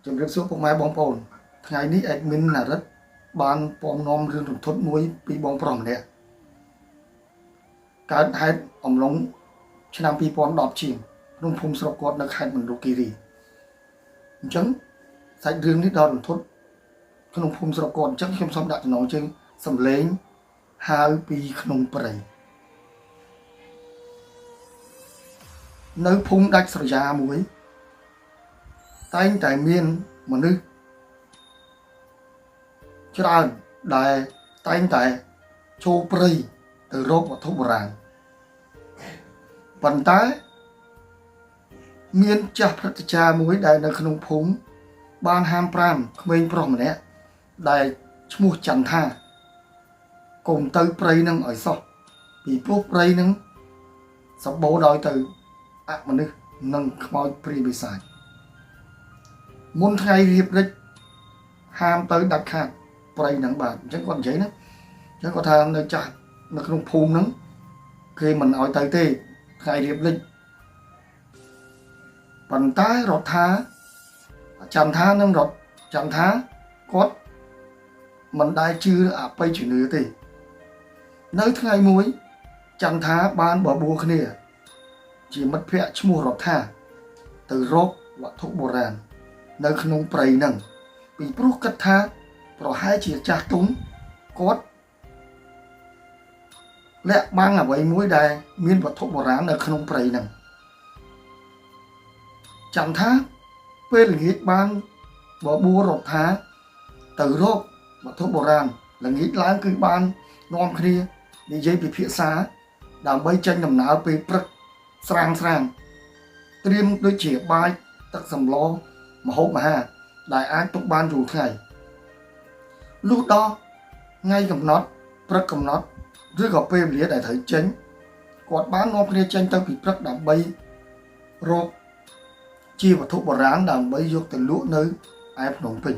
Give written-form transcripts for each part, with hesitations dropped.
ជំរាបសួរពុកម៉ែបងប្អូនថ្ងៃនេះ admin ណារិតបានពំនាំរឿងរន្ធត់មួយពីបងប្រុសម្នាក់កើតហេតុអំឡុងឆ្នាំ2010ជាងក្នុងភូមិស្រុកគាត់នៅខេត្តមណ្ឌលគិរីអញ្ចឹងសាច់រឿងនេះដល់រន្ធត់ក្នុងភូមិស្រុកគាត់អញ្ចឹងខ្ញុំសូមដាក់ចំណងជើងសំលេងហៅពីក្នុងព្រៃនៅភូមិដាច់ស្រយាមួយតែងតែមានមនុស្សច្រើនដែលតែងតែចូលព្រៃទៅរកវត្ថុបុរាណប៉ុន្តែមានចាស់ព្រឹទ្ធាចារ្យមួយដែលនៅក្នុងភូមិបានហាមប្រាមក្មេងប្រុសម្នាក់ដែលឈ្មោះចន្ទថាកុំទៅព្រៃនឹងឲ្យសោះពីព្រោះព្រៃនឹងសម្បូរដោយទៅអមនុស្សនិងខ្មោចព្រាយបិសាចមុនថ្ងៃរៀបរិចហាមទៅដាច់ខាតព្រៃនឹងបាទអញ្ចឹងគាត់និយាយណាអញ្ចឹងគាត់ថានៅចាស់នៅក្នុងភូមិហ្នឹងគេមិនឲ្យទៅទេថ្ងៃរៀបរិចប៉ុន្តែរដ្ឋាចន្ទថានិងរដ្ឋចន្ទថាគាត់មិនដែលជឿអបិយជំនឿទេនៅថ្ងៃមួយចន្ទថាបានបបួលគ្នាជាមិត្តភ័ក្តិឈ្មោះរដ្ឋាទៅរកវត្ថុបុរាណនៅក្នុងព្រៃហ្នឹងពីព្រោះគិតថាប្រហែលជាចាស់ទុំគាត់លាក់បាំងអ្វីមួយដែលមានវត្ថុបុរាណនៅក្នុងព្រៃហ្នឹងចាំថាពេលល្ងាចបានបបួលរដ្ឋាទៅរកវត្ថុបុរាណល្ងាចឡើងគឺបាននាំគ្នានិយាយពិភាក្សាដើម្បីចេញដំណើរពេលព្រឹកស្រាងស្រាងត្រៀមដូចជាបាយទឹកសម្លម្ហូបអាហារដែលអាចទុកបានយូរថ្ងៃលុះដល់ថ្ងៃកំណត់ព្រឹកកំណត់ឬក៏ពេលវេលាដែលត្រូវចេញគាត់បាននាំគ្នាចេញទៅពីព្រឹកដើម្បីរកជាវត្ថុបុរាណដើម្បីយកទៅលក់នៅឯភ្នំពេញ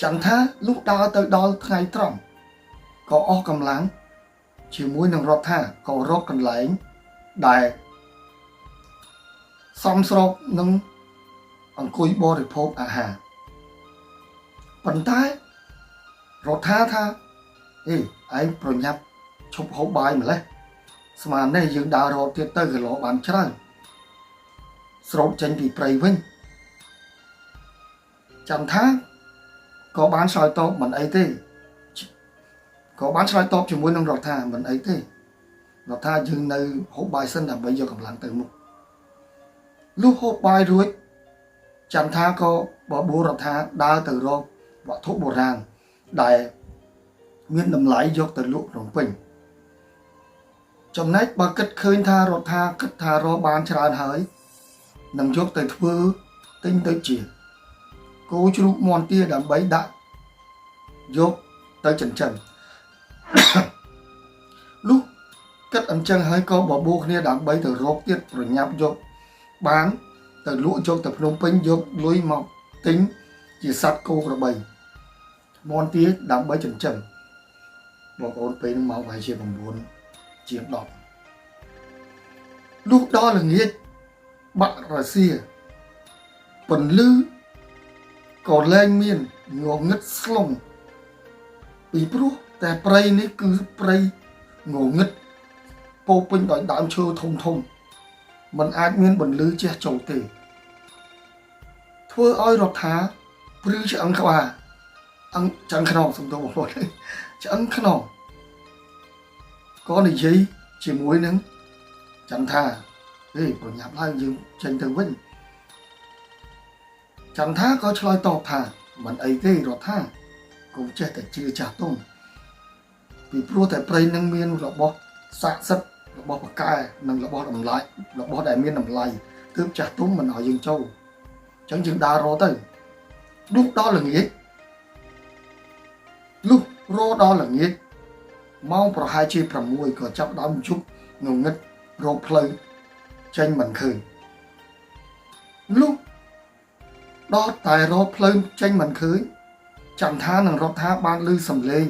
ចាំថាលុះដើរទៅដល់ថ្ងៃត្រង់ក៏អស់កម្លាំងជាមួយនឹងរដ្ឋាក៏រកកន្លែងដែលសមស្របនឹងអង្គុយបរិភោគអាហារប៉ុន្តែរដ្ឋាថាអេឯងប្រញាប់ឈប់ហូបបាយម្លេះស្មាននេះយើងដើររកទៀតទៅគីឡូបានច្រើនស្រូបចេញពីព្រៃវិញចាំថាក៏បានឆ្លើយតបមិនអីទេក៏បានឆ្លើយតបជាមួយនឹងរដ្ឋាមិនអីទេរដ្ឋាយើងនៅហូបបាយសិនដើម្បីយកកម្លាំងទៅមុខលុះហូបបាយរួចចាំថាក៏បបួលរដ្ឋាដើរទៅរកវត្ថុបុរាណដែលមានតម្លៃយកទៅលក់ភ្នំពេញចំណែកបើគិតឃើញថារដ្ឋាគិតថារកបានច្រើនហើយនឹងយកទៅធ្វើទិញទៅជាគោជ្រូកមាន់ទាដើម្បីដាក់យកទៅចិញ្ចឹមលុះគិតអញ្ចឹងហើយក៏បបួលគ្នាដើម្បីទៅរកទៀតប្រញាប់យកបានទៅលក់យកទៅភ្នំពេញយកលុយមកទិញជាសត្វគោក្របីមាន់ទាដើម្បីចិញ្ចឹមបងប្អូនពេលហ្នឹងមកប្រហែលជា9ជាង10លុះដល់ល្ងាចបាក់រសៀពន្លឺក៏លែងមានងងឹតស្លុងពីព្រោះតែព្រៃនេះគឺព្រៃងងឹតពោពេញដោយដើមឈើធំធំมันអាចមានបន្លឺជះចូលទេធ្វើឲ្យរដ្ឋាព្រឺឆ្អឹងក្បាលអង្គឆ្អឹងខ្នងសំទោសបងប្អូនឆ្អឹងខ្នងក៏និយាយជាមួយនឹងចន្ទថាហេប្រញាប់ឡើងយើងចេញទៅវិញចន្ទថាក៏ឆ្លើយតបថាមិនអីទេរដ្ឋាកុំចេះតែជឿចាស់ទុំពីព្រោះតែព្រៃនឹងមានរបស់ស័ក្តិសិទ្ធិរបស់បកែនិងរបស់តម្លៃរបស់ដែលមានតម្លៃទើបចាស់ទុំមិនឲ្យយើងចូលអញ្ចឹងយើងដើររកទៅលុះដល់ល្ងាចលុះរដល់ល្ងាចម៉ោងប្រហែលជា6ក៏ចាប់ដើមជប់ងងឹតរកផ្លូវចេញមិនឃើញលុះដល់តែរកផ្លូវចេញមិនឃើញចន្ទថានិងរដ្ឋាបានឮសំឡេង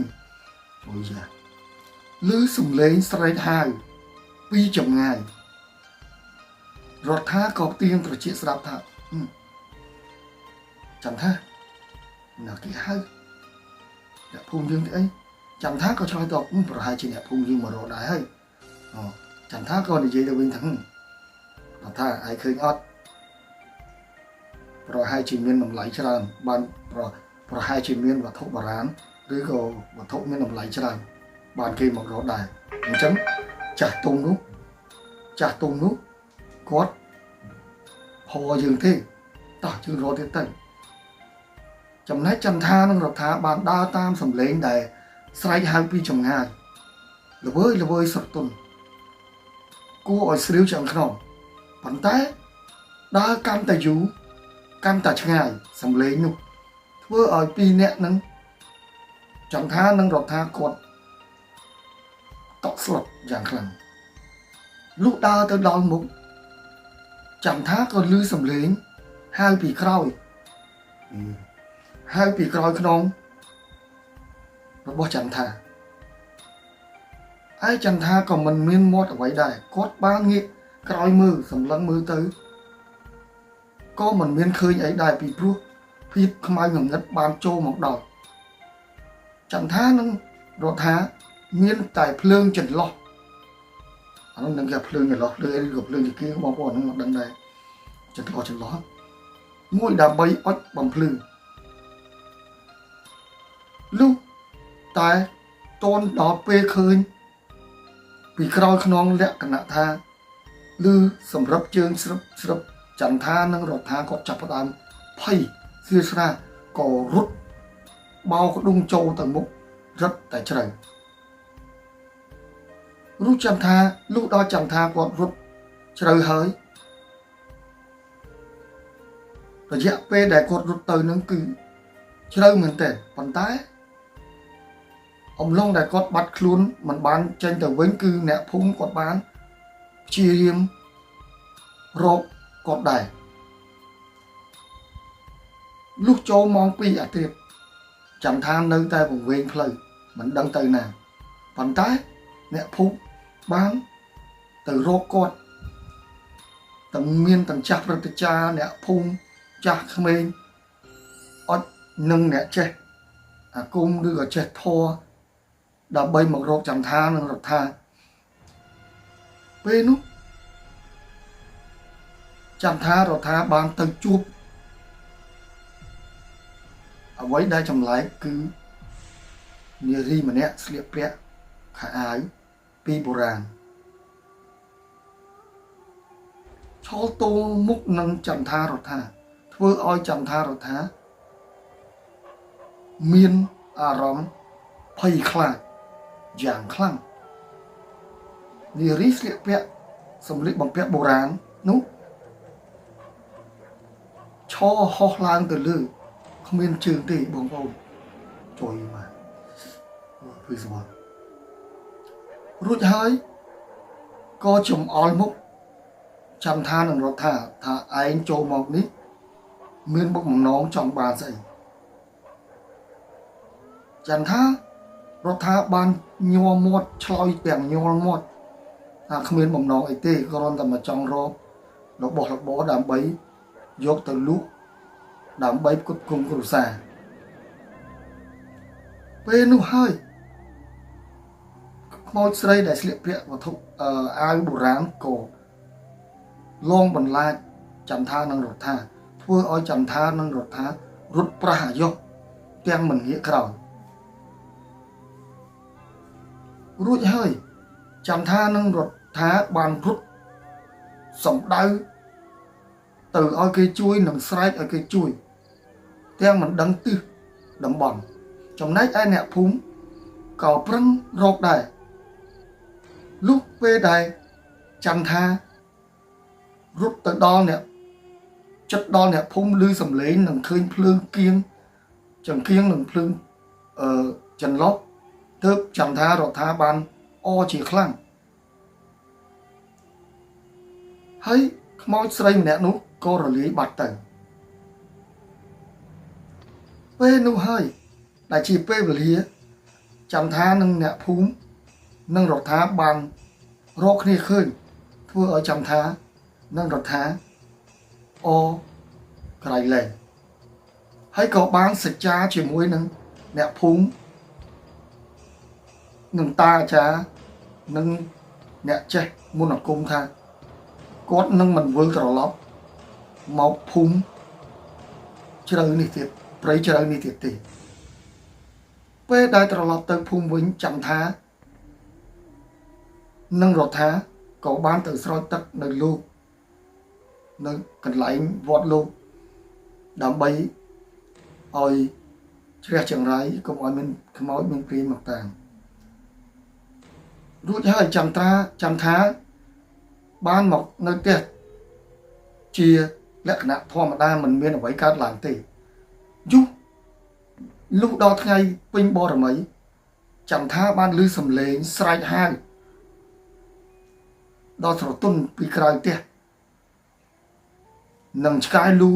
អូយ៉ាឮសំឡេងស្រែកហៅពីចម្ងាយរដ្ឋាក៏ទៀងត្រចៀកស្ដាប់ថា ចន្ទថាណាគេហៅអ្នកភូមិយើងទីអីចន្ទថាក៏ឆ្លើយតបប្រហែលជាអ្នកភូមិយើងមករកដែរហើយអូចន្ទថាក៏និយាយទៅវិញថាថាឯងឃើញអត់ប្រហែលជាមានតម្លៃច្រើនបានប្រហែលជាមានវត្ថុបុរាណឬក៏វត្ថុមានតម្លៃច្រើនបានគេមករកដែរអញ្ចឹងចាស់ទុំនោះចាស់ទុំនោះគាត់ផយើងទេតោះយើងរកទៀតទៅចំណែកចន្ទថានិងរដ្ឋាបានដើរតាមសម្លេងដែលស្រែកហៅពីចម្ងាយល្វើយល្វើយស្រទន់គួរឲ្យស្រាវឆ្អឹងខ្នងប៉ុន្តែដើរកាន់តែយូរកាន់តែឆ្ងាយសម្លេងនោះធ្វើឲ្យពីរនាក់នឹងចន្ទថានិងរដ្ឋាគាត់តក់ស្លុតយ៉ាងខ្លាំងលុះដើរទៅដល់មុខចន្ទថាក៏ឮសំឡេងហៅពីក្រោយហៅពីក្រោយខ្នងរបស់ចន្ទថាឯចន្ទថាក៏មិនមានមាត់អ្វីដែរគាត់បានងាកក្រោយមើលសម្លឹងមើលទៅក៏មិនមានឃើញអីដែរពីព្រោះភាពខ្មៅងងឹតបានចូលមកដល់ចន្ទថានិងរដ្ឋាមានតែភ្លើងចន្លោះអានោះនឹងគេភ្លើងចន្លោះភ្លើងអីក៏ភ្លើងជាគៀងបងប្អូនហ្នឹងមិនដឹងដែរចន្លោះចន្លោះមួយដើម្បីអុចបំភ្លឺលុះតែតនដល់ពេលឃើញពីក្រោយខ្នងលក្ខណៈថាឬសម្រាប់ជើងស្រឹបស្រឹបចន្ទថានិងរដ្ឋាគាត់ចាប់ផ្ដើមភ័យស្រាស្រាក៏រត់បោកដុងចូលទៅមុខរត់តែជ្រៅរុះចន្ទថាលុះដល់ចន្ទថាគាត់រត់ជ្រៅហើយរយៈពេលដែលគាត់រត់ទៅនឹងគឺជ្រៅមែនទែនប៉ុន្តែអំឡុងដែលគាត់បាត់ខ្លួនមិនបានចេញទៅវិញគឺអ្នកភូមិគាត់បានព្យាយាមរកគាត់ដែរលុះចូលម៉ោង2អាទិត្យចាំថានៅតែវង្វេងផ្លូវមិនដឹងទៅណាប៉ុន្តែអ្នកភូមិបានទៅរកគាត់ទាំងមានទាំងចាស់ព្រឹទ្ធាចារ្យអ្នកភូមិចាស់ក្មេងអត់នឹងអ្នកចេះអាគមឬក៏ចេះធម៌ដើម្បីមករកចន្ទថានិងរដ្ឋាពេលនោះចន្ទថារដ្ឋាបានទៅជួបអ្វីដែលចម្លែកគឺនារីម្នាក់ស្លៀកពាក់ខោអាវពីបុរាណឈរទល់មុខនឹងចន្ទថារដ្ឋាធ្វើឲ្យចន្ទថារដ្ឋាមានអារម្មណ៍ភ័យខ្លាចយ៉ាងខ្លាំងនារីស្លៀកពាក់សម្លៀកបំពាក់បុរាណនោះឈរហោះឡើងទៅលើគ្មានជើងទេបងប្អូនជួយមកព្រឺស្បរួចហើយក៏ចំអល់មុខចាំថានឹងរដ្ឋាថាឯងចូលមកនេះមានមុខបំណងចង់បានស្អីចាំថារដ្ឋាបានញ័រមាត់ឆ្លើយទាំងញ័រមាត់ថាគ្មានបំណងអីទេគ្រាន់តែមកចង់រករបស់របរដើម្បីយកទៅលក់ដើម្បីផ្គត់ផ្គង់គ្រួសារពេលនោះហើយខ្មោចស្រីដែលស្លៀកពាក់វត្ថុអាវបុរាណក៏លងបន្លាចចន្ទថានិងរដ្ឋាធ្វើឲ្យចន្ទថានិងរដ្ឋារត់ប្រះអាយុទាំងមិនងាកក្រោយរួចហើយចន្ទថានិងរដ្ឋាបានរត់សំដៅទៅឲ្យគេជួយនិងស្រែកឲ្យគេជួយទាំងមិនដឹងទិសតំបន់ចំណែកឯអ្នកភូមិក៏ប្រឹងរកដែរលុះពេលដែលចន្ទថារត់ទៅដល់អ្នកចិត្តដល់អ្នកភូមិឮសំឡេងនិងឃើញភ្លើងគៀងចង្គៀងនិងភ្លើងចន្លោះទើបចន្ទថារដ្ឋាបានអជាខ្លាំងហើយខ្មោចស្រីម្នាក់នោះក៏រលាយបាត់ទៅពេលនោះហើយដែលជាពេលវេលាចន្ទថានិងអ្នកភូមិនិងរដ្ឋាបានរកគ្នាឃើញធ្វើឲ្យចន្ទថានិងរដ្ឋាអក្រៃលែង ហើយក៏បានសច្ចាជាមួយនឹងអ្នកភូមិនិងតាអាចារ្យនិងអ្នកចេះមន្តអាគមថាគាត់នឹងមិនវិលត្រឡប់មកភូមិជ្រៅនេះទៀតព្រៃជ្រៅនេះទៀតទេពេលដែលត្រឡប់ទៅភូមិវិញចាំថានិងរដ្ឋាក៏បានទៅស្រោចទឹកនៅលោកនៅកន្លែងវត្តលោកដើម្បីឲ្យជ្រះចង្រៃកុំឲ្យមានខ្មោចមានព្រាយមកតាមរួចហើយចាំត្រាចាំថាបានមកនៅផ្ទះជាលក្ខណៈធម្មតាមិនមានអ្វីកើតឡើងទេយុះលុះដល់ថ្ងៃពេញបរមីចាំថាបានឮសំឡេងស្រែកហៅដល់ស្រទន់ពីក្រៅផ្ទះនិងឆ្កែលូ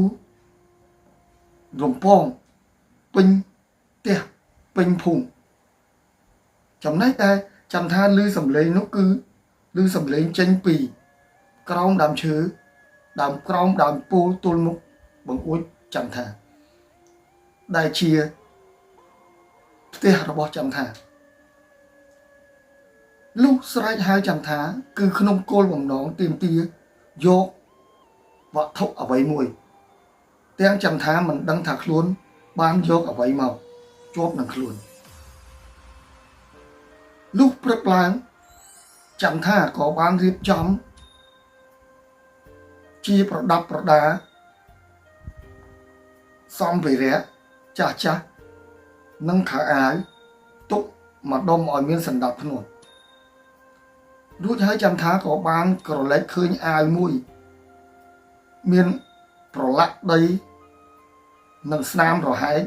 រំពងពេញផ្ទះពេញភូមិចំណែកតែចាំថាឮសំឡេងនោះគឺឮសំឡេងចេញពីក្រោមដើមឈើដើមក្រោមដើមពោលទល់មុខបង្អួចចាំថាដែលជាផ្ទះរបស់ចាំថាលុះស្រែកហៅចាំថាគឺក្នុងគោលបំណងទាមទារយកវត្ថុអ្វីមួយទាំងចាំថាមិនដឹងថាខ្លួនបានយកអ្វីមកជាប់នឹងខ្លួនលុះព្រឹកឡើងចាំថាក៏បានរៀបចំជាប្រដាប់ប្រដាសម្ភារៈចាស់ចាស់និងខោអាវទុកមកដុំឲ្យមានសណ្ដាប់ធ្នាប់រួចហើយចាំថាក៏បានក្រឡេកឃើញអាវមួយមានប្រឡាក់ដីនិងស្នាមរហែក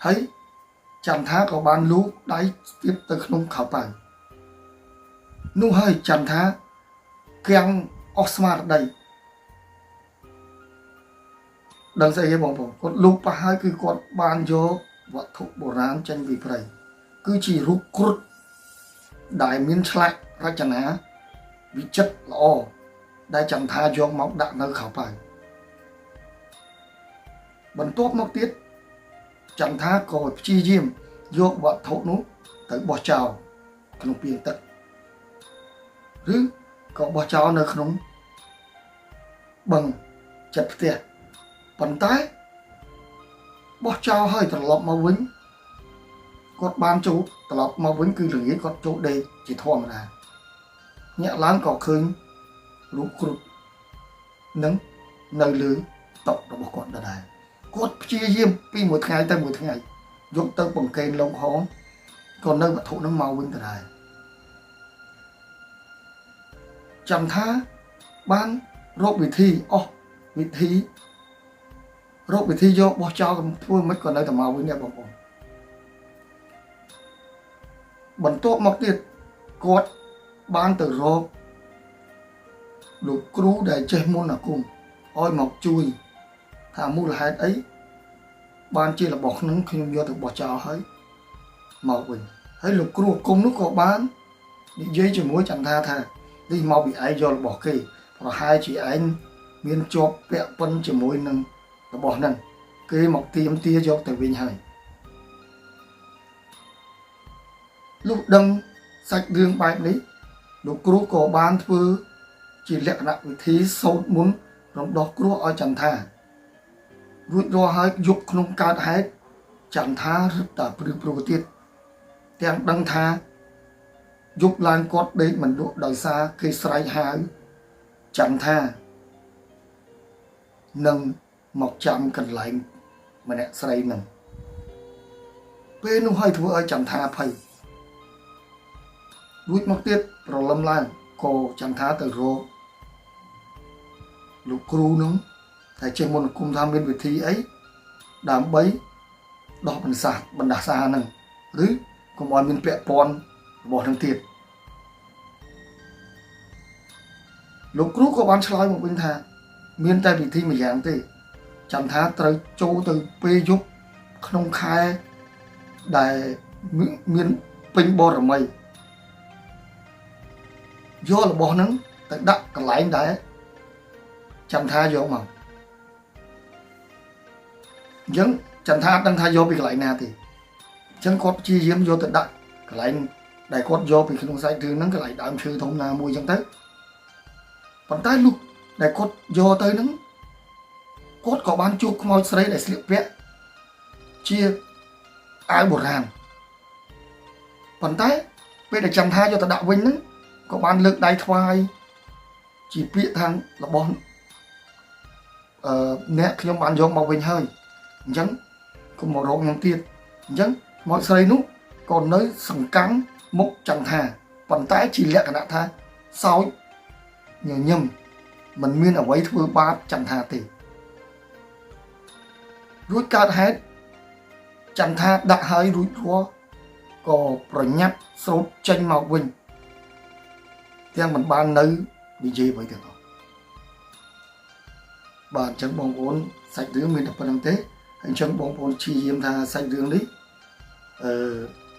ហើយចាំថាក៏បានលូកដៃស្ទាបទៅក្នុងខោប៉ៅនោះហើយចាំថាគាំងអស់ស្មារតីដឹងស្អីទេបងប្អូនគាត់លូកប៉ះហើយគឺគាត់បានយកវត្ថុបុរាណចេញពីព្រៃគឺជារូបគ្រុឌដែលមានឆ្លាក់រចនាវិចិត្រល្អដែលចាំថាយកមកដាក់នៅខោប៉ៅបន្ទាប់មកទៀតចាំថាក៏ព្យាយាមយកវត្ថុនោះទៅបោះចោលក្នុងពាងទឹកឬក៏បោះចោលនៅក្នុងបឹងចិត្តផ្ទះប៉ុន្តែបោះចោលហើយត្រឡប់មកវិញគាត់បានចូលត្រឡប់មកវិញគឺល្ងាចគាត់ចូលដេកជាធម្មតាញាក់ឡើងក៏ឃើញរូបគ្រុឌនឹងនៅលើតុរបស់គាត់ដដែលគាត់ព្យាយាមពីមួយថ្ងៃទៅមួយថ្ងៃយកទៅបង្កេនលោកហងក៏នៅវត្ថុនឹងមកវិញដដែលចាំថាបានរកវិធីអស់វិធីរកវិធីយកបោះចោលធ្វើមិនក៏នៅតែមកវិញដែរបងប្អូនបន្ទាប់មកទៀតគាត់បានទៅរកលោកគ្រូដែលចេះមន្តអាគមឲ្យមកជួយថាមូលហេតុអីបានជារបស់នឹងខ្ញុំយកទៅបោះចោលហើយមកវិញហើយលោកគ្រូអាគមនោះក៏បាននិយាយជាមួយចន្ទថាថានេះមកពីឯងយករបស់គេប្រហែលជាឯងមានជាប់ពាក់ប៉ុនជាមួយនឹងរបស់ហ្នឹងគេមកទាមទាយកទៅវិញហើយលុះដឹងសាច់រឿងបែបនេះលោកគ្រូក៏បានធ្វើជាលក្ខណៈវិធីសូត្រមន្តរំដោះគ្រោះឲ្យចន្ទថារួចរាល់ហើយយប់ក្នុងកើតហេតុចន្ទថារឹតតែព្រឺព្រួទៀតទាំងដឹងថាយប់ឡើងគាត់ដេកមិនលក់ដោយសារគេស្រែកហៅចន្ទថានឹងមកចាំកន្លែងម្នាក់ស្រីនឹងពេលនោះហើយធ្វើឲ្យចន្ទថាភ័យរួចមកទៀតប្រលឹមឡើងក៏ចន្ទថាទៅរកលោកគ្រូនឹងតែចេះមន្តអាគមថាមានវិធីអីដើម្បីដោះបណ្ដាសានឹងឬកុំឲ្យមានពាក់ព័ន្ធរបស់នឹងទៀតលោកគ្រូក៏បានឆ្លើយមកវិញថាមានតែវិធីមួយយ៉ាងទេចាំថាត្រូវចូលទៅពេលយប់ក្នុងខែដែលមានពេញបរមីយករបស់ហ្នឹងទៅដាក់កន្លែងដែរចាំថាយកមក អញ្ចឹងចន្ទថាអត់ដឹងថាយកពីកន្លែងណាទេអញ្ចឹងគាត់ព្យាយាមយកទៅដាក់កន្លែងដែលគាត់យកពីក្នុងសាច់រឿងហ្នឹងកន្លែងដើមឈើធំណាមួយអញ្ចឹងទៅប៉ុន្តែលុះដែលគាត់យកទៅហ្នឹងគាត់ក៏បានជួបខ្មោចស្រីដែលស្លៀកពាក់ជាអាវបុរាណប៉ុន្តែពេលដែលចន្ទថាយកទៅដាក់វិញហ្នឹងក៏បានលើកដៃថ្វាយជាពាក្យថារបស់អ្នកខ្ញុំបានយកមកវិញហើយអញ្ចឹងកុំមករកខ្ញុំទៀតអញ្ចឹងខ្មោចស្រីនោះក៏នៅសង្កាំងមុខចន្ទថាប៉ុន្តែជាលក្ខណៈថាសោចញញឹមមិនមានអ្វីធ្វើបាបចន្ទថាទេរួចកើតហេតុចន្ទថាដាក់ហើយរួចរាល់ក៏ប្រញាប់ស្រោតចេញមកវិញទាំងមិនបាននៅនិយាយអ្វីទាំងអស់បាទអញ្ចឹងបងប្អូនសាច់រឿងមានតែប៉ុណ្្នឹងទេហើយអញ្ចឹងបងប្អូនព្យាយាមថាសាច់រឿងនេះ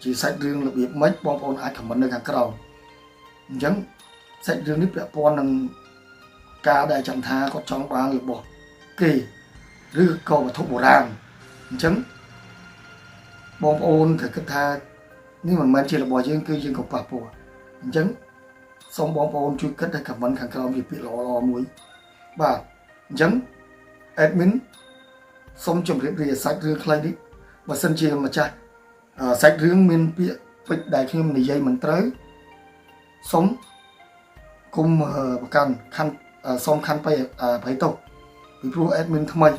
ជាសាច់រឿងរបៀបម៉េចបងប្អូនអាច comment នៅខាងក្រោមអញ្ចឹងសាច់រឿងនេះពាក់ព័ន្ធនឹងការដែលចន្ទថាគាត់ចង់បានរបស់គេឬក៏វត្ថុបុរាណអញ្ចឹងបងប្អូនត្រូវគិតថានេះមិនមែនជារបស់យើងគឺយើងក៏ប៉ះពាល់អញ្ចឹងសូមបងប្អូនជួយគិតឲ្យ comment ខាងក្រោមជាពាក្យល្អៗមួយបាទអញ្ចឹង admin សូមជម្រាបលាសាច់រឿងខ្លីនេះបើសិនជាម្ចាស់សាច់រឿងមានពាក្យពេចន៍ដែលខ្ញុំនិយាយមិនត្រូវសូមគុំប្រកាន់ខណ្ឌសូមខណ្ឌបៃអភ័យទោសពីព្រោះ admin ថ្មី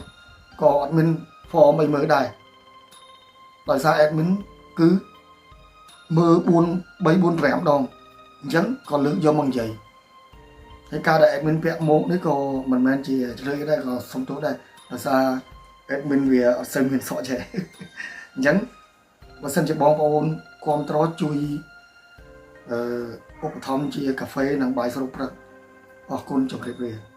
ក៏អត់មាន form អីមើលដែរដោយសារ admin គឺមើល4 3 4 5ដងអញ្ចឹងក៏លើកយកមកនិយាយហើយការដែល admin ពាក់ម៉ូកនេះក៏មិនមែនជាជ្រើដែរក៏សុំទោសដែរដោយសារ admin វាអត់សូវមានសក់ចេះអញ្ចឹងបើសិនជាបងប្អូនគ្រប់ត្រជួយឧបត្ថម្ភជាកាហ្វេនិងបាយស្រូបព្រឹកអរគុណជម្រាបលា។